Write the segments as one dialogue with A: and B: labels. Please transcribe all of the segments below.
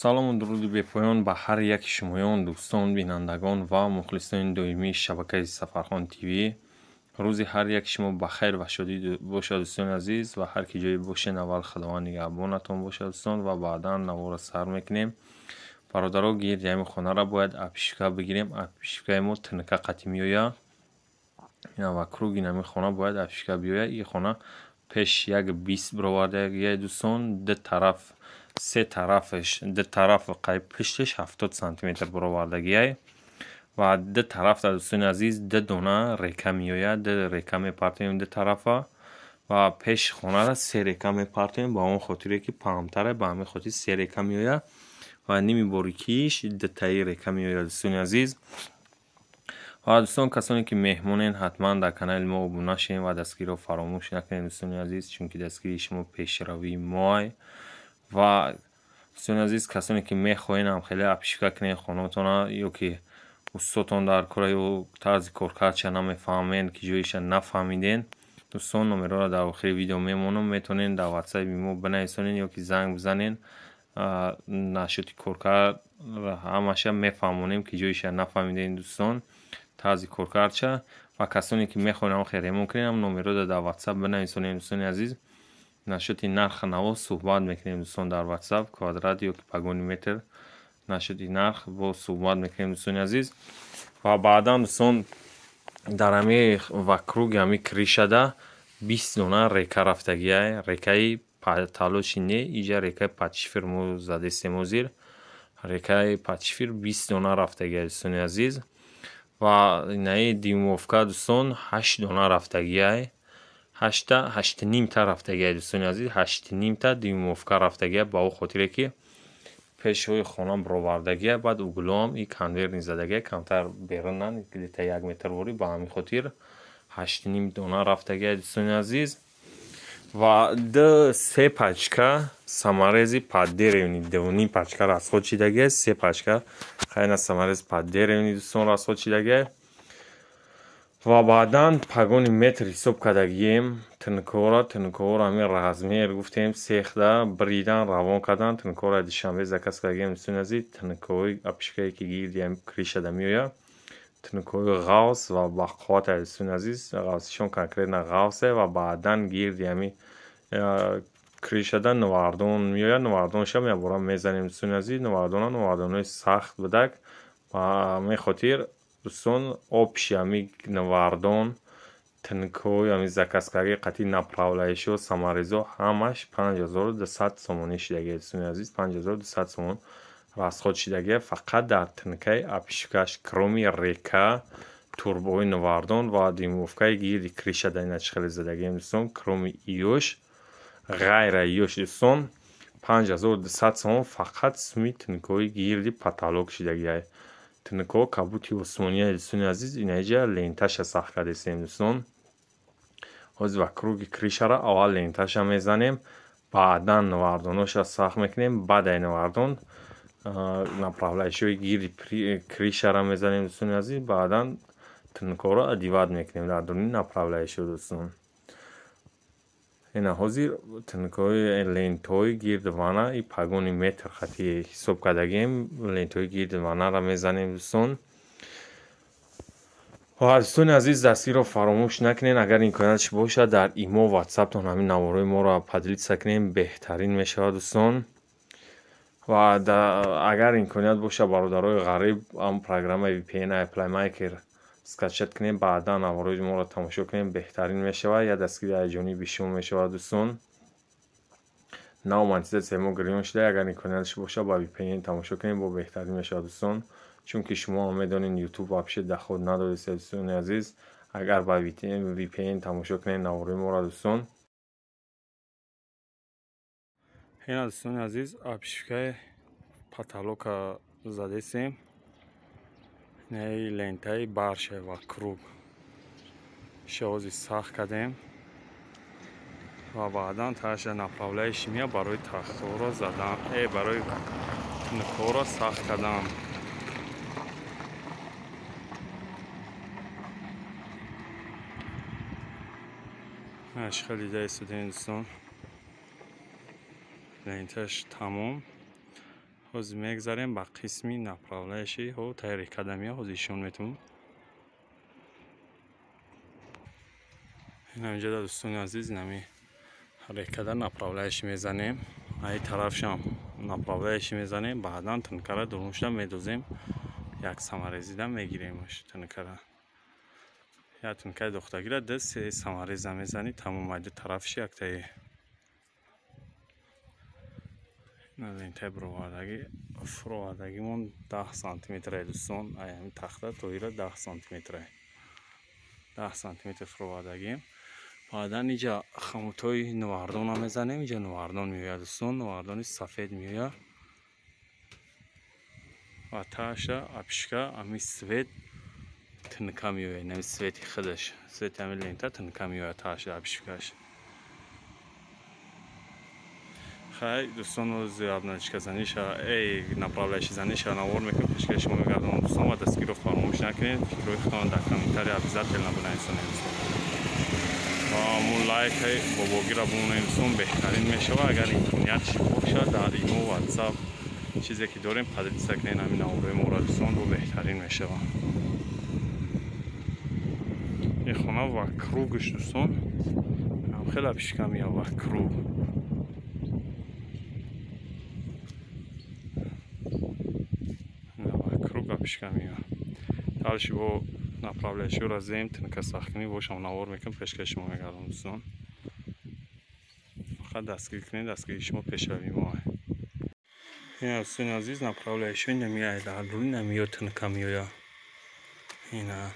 A: Салому дуруди бепоён ба ҳар яки шумоён, дӯстон, бинандагон ва мухлисони доимии шабакаи Сафархон ТВ. Рӯзи ҳар яки шумо ба хайр ва шодӣ бошад, дӯстони азиз, ва ҳар ки ҷое бошед, аввал Худованд нигаҳбонатон бошад, дӯстон, ва баъдан наворро сар мекунем. Бародаро, гирди ҳамин хонаро бояд обшивка бигирем. Обшивкаи мо тинка қатӣ меояд ва круги ҳамин хона бояд обшивка биёяд. Ин хона пеш 1,20 бировардагия, дӯстон, ду тараф, се тарафаш, ду тараф қай пушташ 70 сантиметр бировардагиай ва ду тарафта, дӯстони азиз, ду дона река меояд, ду река мепартоем ду тарафа ва пеши хонара се река мепартоем, ба он хотире ки паҳнтаре, ба ҳамин хотир се река меояд ва ними борикииш дутаи река меояд, дӯстони азиз. Ва дӯстон, касоне ки меҳмонен, ҳатман дар канали мо обуна шавед ва дастгириро фаромӯш накунед, дӯстони азиз, чунки дастгирии шумо пешравии моай. Ва дӯстони азиз, касоне ки мехоҳед ҳам хеле обшивка кунед хонаатона ё ки устодтон дар кора ё тарзи коркардша намефаҳмед, ки ҷоиша нафаҳмиден, дӯстон, номерҳоро дар охири видео мемонам, метавонед дар ватсапи мо бинависонед ё ки занг бизанед. Нашоти коркард ҳамаша мефаҳмонем, ки ҷоиша нафаҳмиден, дӯстон, тарзи коркардша. Ва касоне ки мехоҳед ҳам хеле ремонт кунед, ҳам номерҳоро дар ватсап бинависонед, дӯстони азиз. Нашоти нархи наво суҳбат мекунем, дӯстон, дар ватсап, квадрат ё ки погони метр нашоти нарх бо суҳбат мекунем, дӯстони азиз. Ва баъдан, дӯстон, дар ҳамин вокруги ҳамин крышада 20 дона река рафтагия, рекаи талоши не, иҷа рекаи подшифр мо задестем ҳозир, рекаи подшифр 20 дона рафтагия, дӯстони азиз. Ва инаи дюймовка, дӯстон, 8 дона рафтагия, ҳашта, ҳашту нимта рафтагия, дӯстони азиз, ҳашту нимта дюймовка рафтагия, ба он хотире ки пешҳои хона бировардагия, баъд углоам и конверни задагия, камтар берунан где-то 1 метр ворӣ, ба ҳамин хотир ҳашту ним дона рафтагия, дӯстони азиз. Ва ду се пачка саморези под деревни, дувним пачка расход шидагия, се пачка хайна саморез под деревни, дӯстон, расход шидагия. Ва баъдан погони метр ҳисоб кардагием тинкора, тинкора ҳамин размер гуфтем, сехда бридан равон кардан, тинкора Душанбе заказ кардагием, дӯстони азиз. Тинкои обшивкае ки гирди ҳамин крышада меояд, тинкои ғавс ва бақувват, дӯстони азиз, ғавсишон конкретно ғавсе. Ва баъдан гирди ҳамин крышада нувардон меояд, нувардоншам якбора мезанем, дӯстони азиз. Нувардона нувардонҳои сахт будак, ба ҳамин хотир, дӯстон, общий ҳамин нувардон, тинкои ҳамин заказкарии қатъи направляющиҳо, саморезҳо ҳамаш 5200 сомонӣ шидагия, дӯстони азиз, 5200 сомон расход шидагия фақат дар тинкаи обшивкаш, кроме река, турбои нувардон ва дюймовкаи гирди крышада ина чӣ хеле задагием, дӯстон, кроме иёш, ғайра иёш, дӯстон, 5200 сомон фақат суми тинкои гирди потолок шидагия. Тинко кабути усмония, дӯстони азиз, инаиҷа ленташа сахт кардесем, дӯстон. Ҳозир вокруги крышара аввал ленташа мезанем, баъдан нувардоноша сахт мекунем, баъд ай нувардон направляющиҳои гирди крышара мезанем, дӯстони азиз, баъдан тинкоро одевать мекунем дар дуни направляющиҳо, дӯстон. Ина ҳозир тинкои лентҳои гирди вана и погони метр хати ҳисоб кардагием, лентҳои гирди ванаро мезанем, дӯстон. Ва дӯстони азиз, дастгирро фаромӯш накунед, агар имкониятш бошад, дар имо, ватсаптон ҳамин наворҳои моро поделиться кунем, беҳтарин мешавад, дӯстон. Ва агар имконият бошад, бародарои ғариб, ҳам программаи VPN Playmaker скачать кунем, баъдан наворҳои моро тамошо кунем, беҳтарин мешавад, як дастгири ҳаяҷонии бишумо мешавад, дӯстон. Нав монетизатсияи мо гирён шуда, агар имкониятш бошад, ба VPN тамошо кунем, бо беҳтарин мешавад, дӯстон, чунки шумо ҳам медонед, YouTube вообще доход надодест, дӯстони азиз, агар ба VPN тамошо кунед наворҳои моро, дӯстон. Ина, дӯстони азиз, обшивкаи потолока задесем, инаи лентаи барша вокруг шози сахт кардем ва баъдан таша направляющий меяд барои тахтҳоро задан, барои тинкҳоро сахт кардан. Ашхел дида истодем, дӯстон, ленташ тамом. Ҳозир мегзарем ба қисми направляющий ҳо тайёр кардамия, ҳозир ишон метавонам. Инаминҷода дӯстони азиз, инами рекада направляющий мезанем. Ай тарафшам направляющий мезанем, баъдан тинкара дуруншда медозем, як саморезида мегиремаш тинкара. Як тинкаи дохтагира ду се самореза мезанӣ, тамом айду тарафши яктаи. Лентаи бировардагӣ фуровардагимон 10 сантиметрае дӯстон, ай ҳамин тахта то ира 10 сантиметрае. 10 сантиметр фуровардагием. Баъдан иҷа хамутҳои нувардона мезанем, иҷа нувардон меояд дӯстон, нувардони сафед меояд. Ва таша апишка ҳамин свет тинка меояд, инами свети худаш, свети ҳамин лента тинка меояд таша апишкаш. Хай дӯстон, ози обналичка заниша, эй направляющий заниша навор мекунем, пешкаши шумо мегардонам дӯстон, ва дастгириро фаромӯш накунед, фикрҳои худтонро дар комментария обязательно бинависонед дӯстон. Ва ҳамун лайкаи бобогиро бимонед дӯстон, беҳтарин мешавад. Агар имкониятш бошад дар имо, ватсап чизе ки дорем поделиться кунед ҳамин наворҳои моро дӯстон, бо беҳтарин мешавад. Ин хона вокругш дӯстон ҳам хеле пишка меяд вокруг. Пишка меояд. Дальше бо направляющийро зем, тинка сахткунӣ бошам навор мекунем, пешкаши шумо мегардам дӯстон. Фақат дастгирӣ кунед, дастгирии шумо пешравии мо. Ин дӯстони азиз, направляющий намеояд, дар рӯи намеояд, тинка меояд. Ина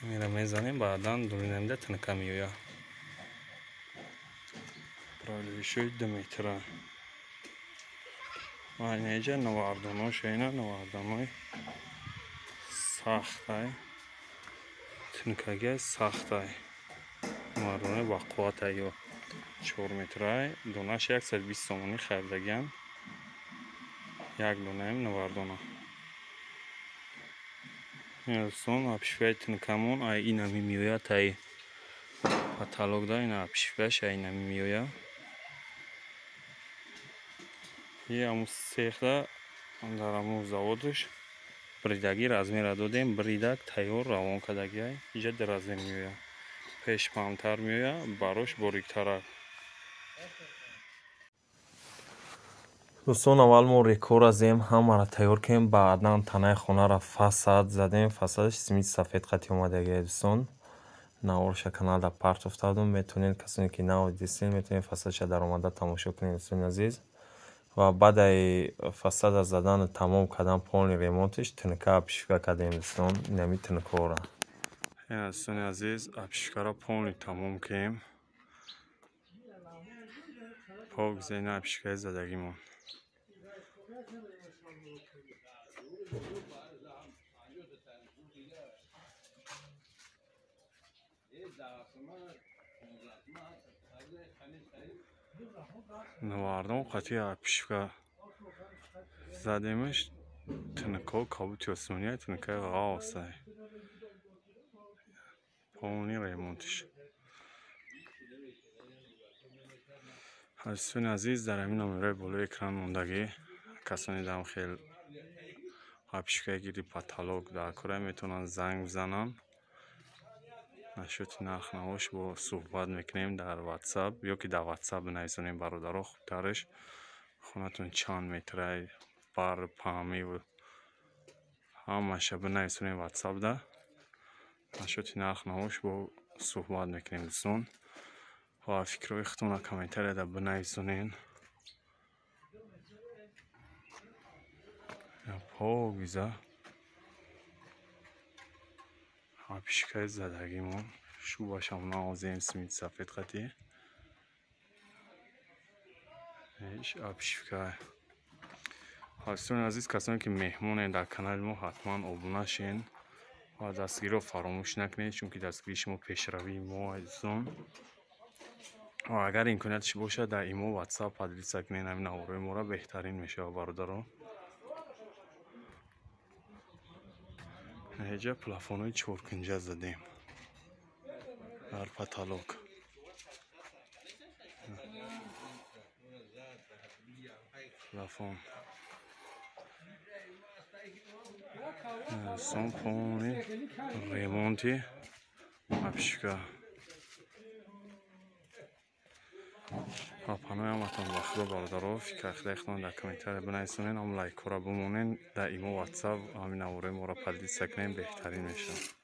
A: мера мезанем, баъдан дури намеда тинка меояд. Направляющий 2 метра. Ва инҷа навардонош, ина навардонои сахтай, тинкагиай сахтай, навардонои бақувватай, ё 4 метрай, донаш 120 сомонӣ харидагиам, як донаем навардона. Ин дӯстон, обшивкаи тинкамон ай инами меояд, ай потолокда ина обшивкаш ай инами меояд. Ҳамун сехда дар ҳамун заводаш бридагӣ размера додем, бридак тайёр равон кардагиай. Иҷа ду размер меояд, пеш паҳнтар меояд, барош бориктарак. Дӯстон, аввал мо рекора зем, ҳамаро тайёр кардем, баъдан танаи хонаро фасад задем. Фасадаш симити сафед қати омадагиай дӯстон. Наворша каналда партофта будем, метавонед касоне ки нав дидистед, метавонед фасадша даромада тамошо кунед дӯстони азиз. Ва баъдаи фасада задану тамом кардан, полный ремонтиш, тинка обшивка кардем дӯстон, инами тинкаҳоро. Дӯстони азиз, обшивкаро полный тамом кардем. Пок зена обшивкаи задагимон. Навардон қати обшивка задемаш, тинкаҳо кабути осмония, тинкаи ғавсай. Полный ремонтиш. Дӯстони азиз, дар ҳамин номерҳои болои экран мондагӣ, касоне дам хел обшивкаи гирди потолок дар кора метавонанд занг бизананд. Насчёти нарх навош бо суҳбат мекунем дар ватсап, ё ки дар ватсап бинависонем бародаро, хубтараш. Хонатон чанд метрай, бар паҳмӣ ҳамаша бинависонем ватсапда. Насчёти нарх навош бо суҳбат мекунем дӯстон. Ва фикрҳои худтонро комментарияда бинависонед. Покиза обшивкаи задагимон, шӯбашам наозем, симити сафед қатӣ. Иш обшивка. Дӯстони азиз, касоне ки меҳмонед дар канали мо, ҳатман обуна шен ва дастгириро фаромӯш накунед, чунки дастгирии шумо пешравии мо дӯстон. Ва агар имкониятш бошад, дар имо, ватсап поделиться кунед ҳамин наворҳои моро, беҳтарин мешавад бародаро. Инҷа плафонҳои чоркунҷа задем дар потолок. Плафон. Дӯстон, полный ремонти обшивка. Панои ҳаматон ба худо, бародаро, фикр худатон дар комментария бинависонед, ҳам лайкҳоро бимонед, дар имо, ватсап ҳамин навораи моро поделиться кунед, беҳтарин мешавад.